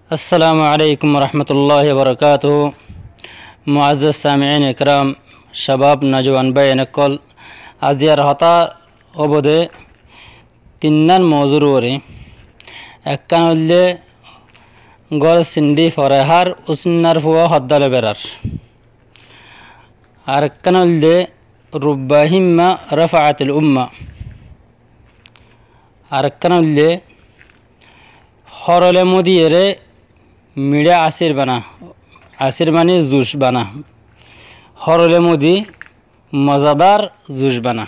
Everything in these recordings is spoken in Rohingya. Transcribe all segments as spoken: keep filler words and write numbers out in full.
Assalamu alaikum warahmatulláhi wabarakátuhu. Muázzaz samiin ikram, cabab nojuwan báiyain ókkol, aziyar hotá óibo de tinnán mouzur uore. Ekkán óilde góror sindhi fore hár, usinnar fua hoddá loi berar. Arekkán óilde rubba himma rafaatil umma. Arekkán óilde hórole modiyere miçá asir bana, asir mani jus bana, hórole modi mozadar jus bana.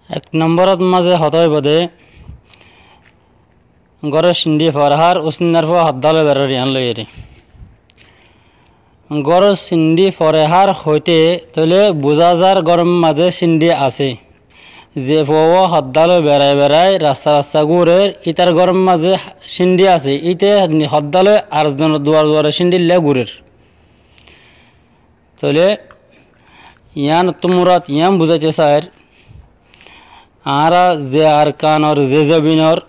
Ek nombórot mazé hotá óibo de góror sindhi fore hár, usinnar fua hoddá loi berar yián loiyere. Góror sindhi fore hár hoité tóile buzá zar góror mazé sindhi asé. Ze fuawá hoddá loi berai berai rasta rasta gurer, ítar góror mazé sindhi asé, íte hoddá loi ar zonor duare duare sindhilla gurer. Tóile yián ottu murad yián buzáite sair, añára ze Arkanor ze zobinor,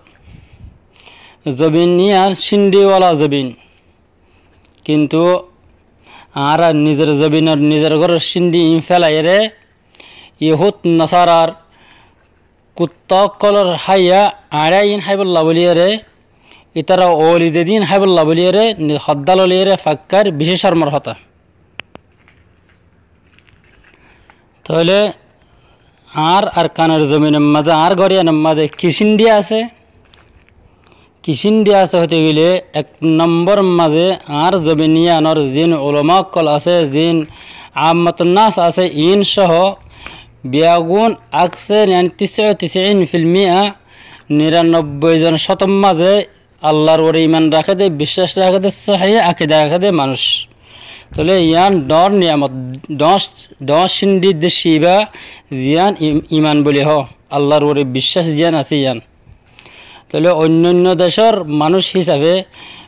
zobin yián sindhiwala zobin. Kintu añára nizor zobinor nizor góror sindhi iín felaiyere Yohud Nasarar kuttá ókkolor háiya añçá iín háibolla bóliyere, ítara ouli de din háibolla bóliyere, ni hoddá loliyere fakkár bicí cormor hotá. Tóile añár Arkanor zobinor mazé, añár góror mazé ki sindhi asé? Ki sindhi asé hoité gile, ek nombóror mazé añár zobin yiánor ziín ulama ókkol asé, ziín ammatunnas asé, iín sóho beggún akse, yani tis'a tis'in fil mi'a, niranobboi zon cótor mazé Allar uore iman raké de, biccác raké de, sóhi akida raké de manúic. Tóile yián dhoóñr niyamot, dhoóñr, dhoóñr sindhi decci ibá, ziyán im-, iman buli hoó, Allar uore biccác ziyán asé yián. Tóile oinno oinno decór manúic hísafe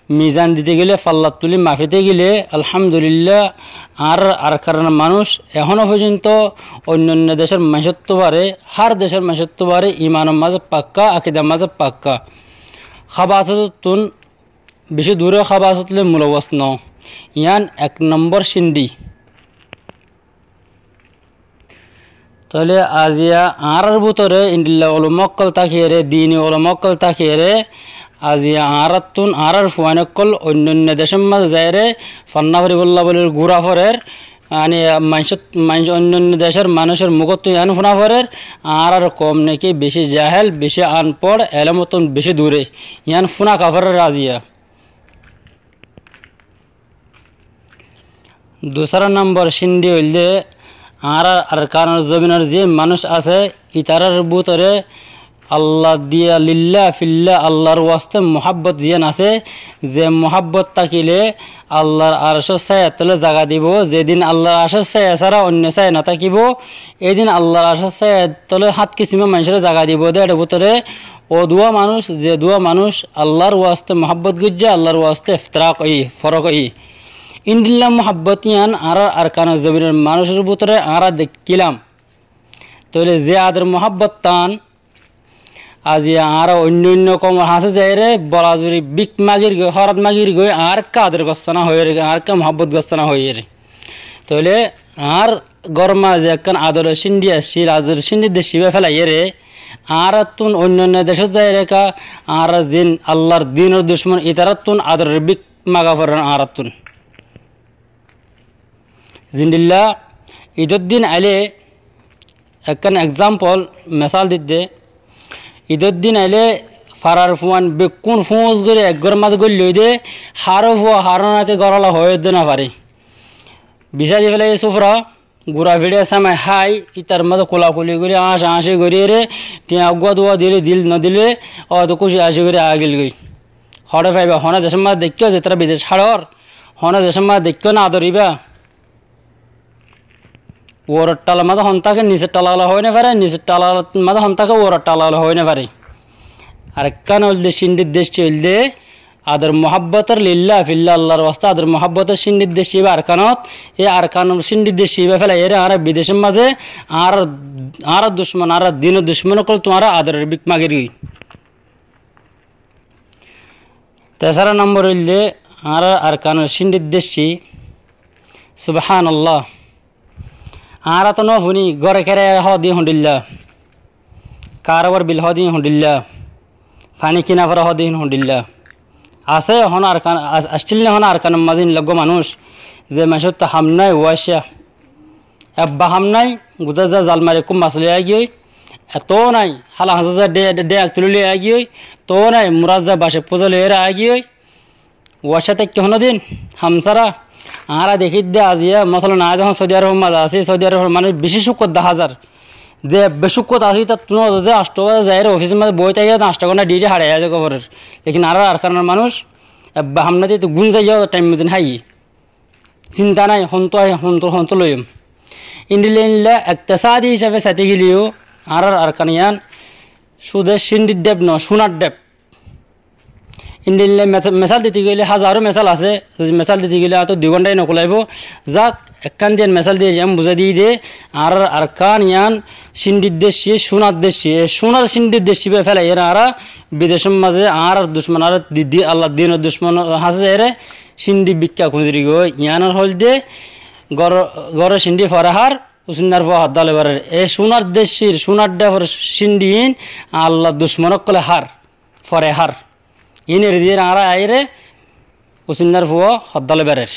mizan dite gile, fallat tuli mafite gile, alhamdulillah, añárar Arkanor manúic ehóno foijjonto oinno oinno decór maincóttu baré, hár decór maincóttu baré imanor mazé pakká, akidar mazé pakká. Hábasotottún bicí dure hábasot loi mulawwas no. Yián ek nombór sindhi. Tóile aziya añárar bútore endilla ulama ókkol tákiyere, dini ulama ókkol tákiyere, aziya añárattún añárar fuain ókkol oinno oinno decór mazé zaiyere fonná foribolla buli gura forer, yani maincót, mainc-, oinno oinno decór manúicor mukóttu yián funa forer, añárar koum naki bicí jahel, bicí anpoçh, elemottún bicí dure, yián funa kaforer aziya. Dusára nombor sindhi óilde, añárar Arkanor zobinor ze manúic asé, ítarar bútore Allah diya lillah fillah, Allar waste muhábbot ziyán asé, ze muhábbot tákile Allar arcór sáyar tole zaga dibo, zedin Allar arcór sáya sára oinno sáya no tákibo, édin Allar arcór sáyar tole hát kisímor maincóre zaga dibo de, ér bútore Ó duwa manúic, ze duwa manúic Allar waste muhábbot goijjé, Allar waste iftirak óiye, forók óiye. Endilla muhábbot yián añárar Arkanor zobinor manúicor bútore añára dekkílam. Tóile ze ador muhábbottán aziya añára oinno oinno koumor hañsé zaiyeré bola zuri bík magir goi, hórat magir goi, añárekka ador gossá ná hoiyeré, añárekka muhábbot gossá ná hoiyeré. Tóile añár góror mazé ekkán adoror cíndi accíl, adoror cíndi deccí ibá félaiyeré, añárattún oinno oinno decót zaiyeré ká, añárar ziín Allar dinor ducmon, ítarattún adoror bík maga forer añárattún. Zendilla idor din ailé, ekkán example, mesal didde, idor din ailé farar fuain bekkún fúñs gorí ek góror mazé góli loidé, haró fua haró náti góralla hoói dé nofaré. Bisái di félaiyé sufra, gura fiçá samai hái, ítar mazé kulakuli gorí, añcá añcí goríyeré, tiañ eggúa duwa dilé dil, nodilé óde kúci ací gorí agilgói. Hoçé faiba, hono decór mazé deikkó, zetará bidec háçor, hono decór mazé deikkó ná ador ibá. Uoror thalar mazé hon táke, nisor thalar hoói nofaré, nisor thalar mazé hon táke, uoror thalar hoói nofaré. Arekkán óilde cíndi deccí óilde, ador muhábbotor lillah fillah Allar waste ador muhábbotor cíndi deccí ibá Arkanot, e Arkanor cíndi deccí ibá félaiyeré añára bidecór mazé añárar, añárar ducmon, añárar dinor ducmon ókkol tuáñra adoror bík magir goi. Tesara nombor óilde, añárar Arkanor cíndhir deccí. Subhánallah. Añára toó nófuni, góre kiyá hoó de hondilla, karoubar bil hoó de hondilla, faní kina fore hoó de hondilla. Asé honó Arkan, as-, accíl né honó Arkanor mazé iín loggúa manúic, ze manúiccúa ham nái, uáicca. Ebba ham nái, guzá za zal mari kúm mas loi aigiyói, e toó nái, hála hañsá za de-, de-, deak tulí loi aigiyói, toó nái, murá za bacek fúza loi ére aigiyói, uáicca táikke honódin ham sára. Añára dekír de aziya, mosolan, aññí zehón Soudi Arobor mazé así, Soudi Arobor manúic bicí cúkot dahá zar. Ze ebbe cúkot asé, ítattú no de añctho baze zaiyóre ofisor mazé boói táiye, añctho gónta dhiyuthi haçai aizagói forer. Lekin añárar Arkanor manúic ebbe ham nái de, gúm zaiyé, thaim motin háiye. Sinta nái, hontú ai-, hontú, hontú loiyum. Endilla endilla ektesádi hísafe saité geleyó, añárar Arkan yián cúde cíndhir dhep no, cúnar dhep. Endilla endilla mes-, mesal dite gelé házaro mesal asé, zodi mesal dite gelé añáttu dui gónta no kulaibó. Zak, ekkán diyan mesal diyé, yián buzái diyí de, añárar Arkan yián cíndhir deccí, cúnar deccí, e cúnar cíndhir deccí íba félai ére añára bidecór mazé añárar ducmon, añárar di-, di-, Allar dinor ducmon hañsé zaiyóre cíndhi bikká kúñziri goi. Yián ar hoilde gór-, góror cíndhi fore hár, usinnar fua hoddá loi berar. E cúnar deccír, cúnar dhefor cíndhi iín Allar ducmon ókkole hár, fore hár. Iín eri diyére añára aiyére usinnar fua hoddá loi berar.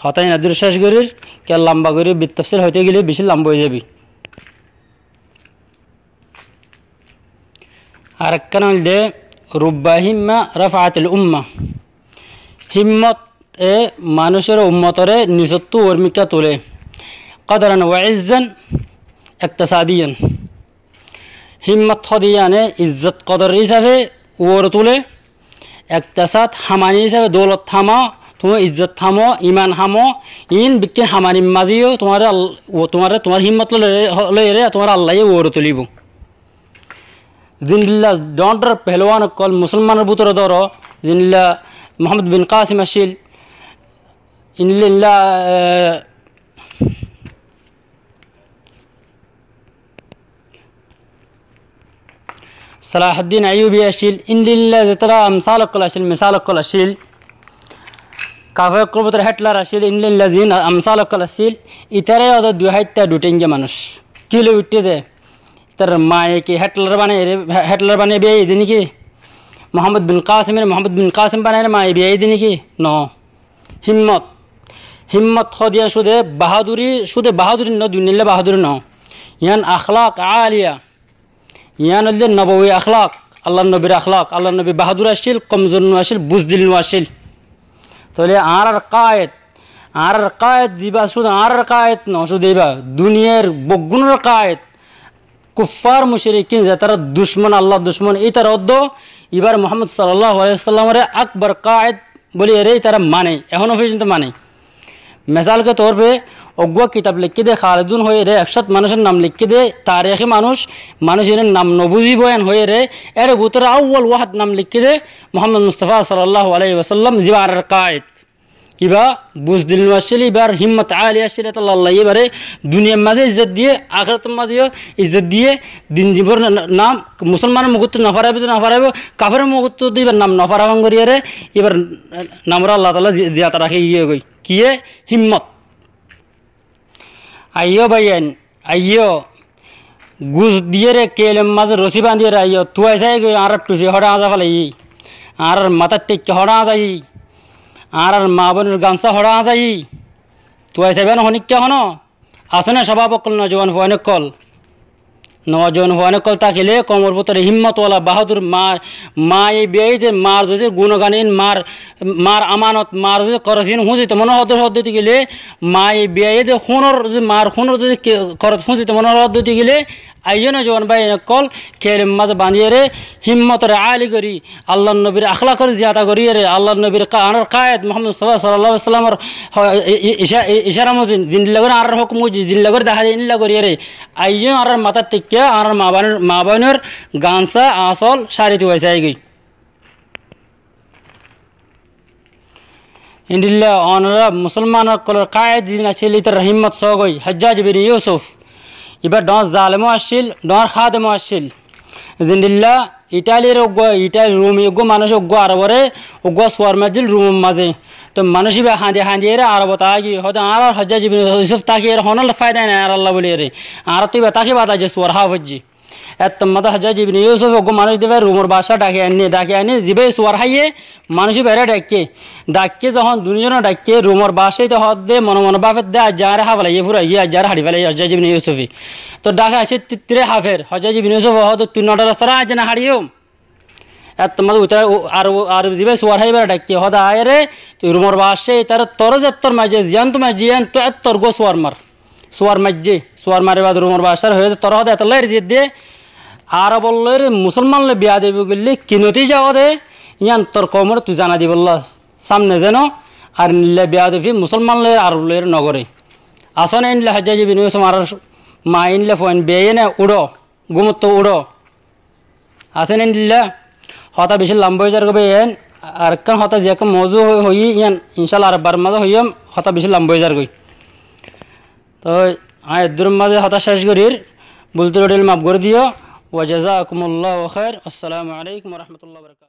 Hotá iín eddur céc gorír, kiyá lamba gorí bitafsil hoité gelé bicí lamba ói zaibói. Arekkán óilde, rubba himma rafaatil umma. Hímmot e manúicoré, ummotoré nisottú uormikká tulé. Kodoran wa izzan, ektesadíyan. Hímmot hoó de yíane izzot kodor hísafe uore tulé. Ektasad hamani hísafe, doulot hamo, tuáñr izzot hamo, iman hamo, iín bekkín hamanir mazé yó tuáñre All-, tuáñre tuáñr hímmot loi, loiyóre tuáñre Allaye uore tulíbou. Zendilla dhoóñr dhoóñr pehlwán ókkol Musolmanor bútore dóro, zendilla Muhammod bin Kasim accíl, endilla, endilla, e, Salahuddin Aiyubi accíl, endilla endilla zetará amsal ókkol accíl, misal ókkol accíl, kafer ókkolor bútore Hitler accíl, endilla endilla ziín amsal ókkol accíl, itará yó de dui háitta dui thénggiya manúic. Ki loi uiththé de? Ítarar maye ki Hitler banai, Hitler banai biyai de néki? Muhammod bin Kasimre Muhammod bin Kasim banaiyóre maye biyai de néki? No. Hímmot. Hímmot hoó de yían cúde baháduri, cúde baháduri no, duniyalla baháduri no. Yían akhlak aliya. Yían óilde nobowi akhlak, Allar nobir akhlak. Allar nobi bahádur accíl, komzor no accíl, buzdil no accíl. Tóile añárar kaed, añárar kaed zibá cúde añárar kaed no, cúde íba duniyair beggúnor kaed. Kuffar mucirikín zetará ducmon, Allar ducmon, ítara óddo ibár Muhammod sallallahu alaihi wasallamoré akbar kaed bóli eré ítara mane, ehóno foijjonto mane. Mesal ke torfe, eggúa kitab leikkí de Khalidun hoiyére, ekcót manúicor nam leikkí de, tarikí manúic, manúic iín nam nobuzibó en hoiyére, ére bútore awwal wahad nam leikkí de Muhammod Mustafa sallallahu alaihi wasallam, zibá añárar kaed. Ibá buzdil no accíl, ibár hímmot ali accíl, etolla Allaye ibáre duniyair mazé izzot diyé, akérator mazé yó izzot diyé, din dibor na-, na-, nam Musolmanor mugottú no faraibó de no faraibó, kaferor mugottú de ibár nam no faraibó goríyeré, ibár namoré Allah taala zi-, ziyata rakí giyé goi. Kiyé? Hímmot. Aiyó báiyain, aiyó, gus diyére keilor mazé rosí bañdíyore aiyó, tuai sai goi añárar thufi hoçé añza felaiyí, añárar matár thekká hoçé añzaiyí, añárar maa boinor gansa hoçé añzaiyí, tuai saiba no honikká honó, asé né cóbab ókkol, nojuwan fuain ókkol, nojuwan fuain ókkol tákile koumor bútore hímmot wala bahádur, maar, maye biyaye de maar zodi gunogan iín, maar, maar amanot, maar zodi koros iín húñzito mone hoó de, hoó de tákile, maye biyaye de húnor zodi, maar húnor zodi ke-, koros húñzito mone hoó de tákile, aiyó nojuwan báiyain ókkol, keilor mazé bañdíyore, hímmotore ali gorí, Allar nobir akhlakor ziyata goríyore, Allar nobir ka-, añárar kaed Muhammod Mustafa sallallahu alaihi wasallamor ho-, i-, i-, ica-, i-, icara mozin, zendilla gorí añárar hókum goijjé, zendilla gorí dahá de, endilla goríyore, aiyó añárar matár thekká, añárar maa boin-, maa boinor gansa, asol, cári tuai sai goi. Endilla onora Musolman ókkolor kaed zin accíl, ítarar hímmot só goi, Hajjaj bin Yusuf. Ibá dhoóñr zalemo accíl, dhoóñr hádemo accíl. Zendilla Italir uggúa, Ital-, Rumi uggúa manúic uggúa Aroboré uggúa suar maijjíl Rumor mazé. Toi manúic íba hañdi hañdiyére Arobot aági, hoóde añárar Hojjaj ibne Yusuf tákiyére honó fáida nái añárallá bóliyére. Añáráttu íba táki bade aijja suar há foijjé. Ettór mazé Hojjaj ibne Yusuf uggúa manúic dibá Rumor baccá dhaki ainné, dhaki aini zibá suar háiye, manúic íbaré dhaikké. Dhaikké zehón duní zone dhaikké, Rumor baccá íte hoódde mone mone báfedde aijja añáre háfelaiyé, fúraiyé, aijja añáre haçi félaiyé Hojjaj ibne Yusufe. Toi dhaki aiccé tittiré háfer, Hojjaj ibne Yusufe hoódde tui no dhoros, tóre aijja no haçiyum. Ettór mazé uite ar, ar zibá suar háibar dhaikké hoódde aiyére, tui Rumor baccá ítaré toré zettór maijjé, ziyántu maijjé, yíantu ettór uggúa suar mar. Suar maijjé, suar mari bade Rumor baccáre hoiyé dé, toré hoódde etollá eri diyé dé, Arobor lói musolman loi beyadobi goillé ki notija óde, yían tor koumoré tui zanai dibollá. Sámne zeno ar endilla beyadobi musolman loi Arob loi nogoré. Asó né endilla Hojjaj ibne Yusuf, añárar maa endilla fuain biyai né uçó, gúmottu uçó. Asé né endilla, hotá bicí lamba ói zargói bái, en arekkán hotá ziyakkán mouzu hoi-, hoiyí, yían incálla arekbar mazé hoiyúm, hotá bicí lamba ói zargói. Toi aññí eddúror mazé hotá céc gorír, búl turuti óile maf gorí diyó. Wa jazakumullahu khair. Assalamu alaikum wa rahmatullahi wa barakatuhu.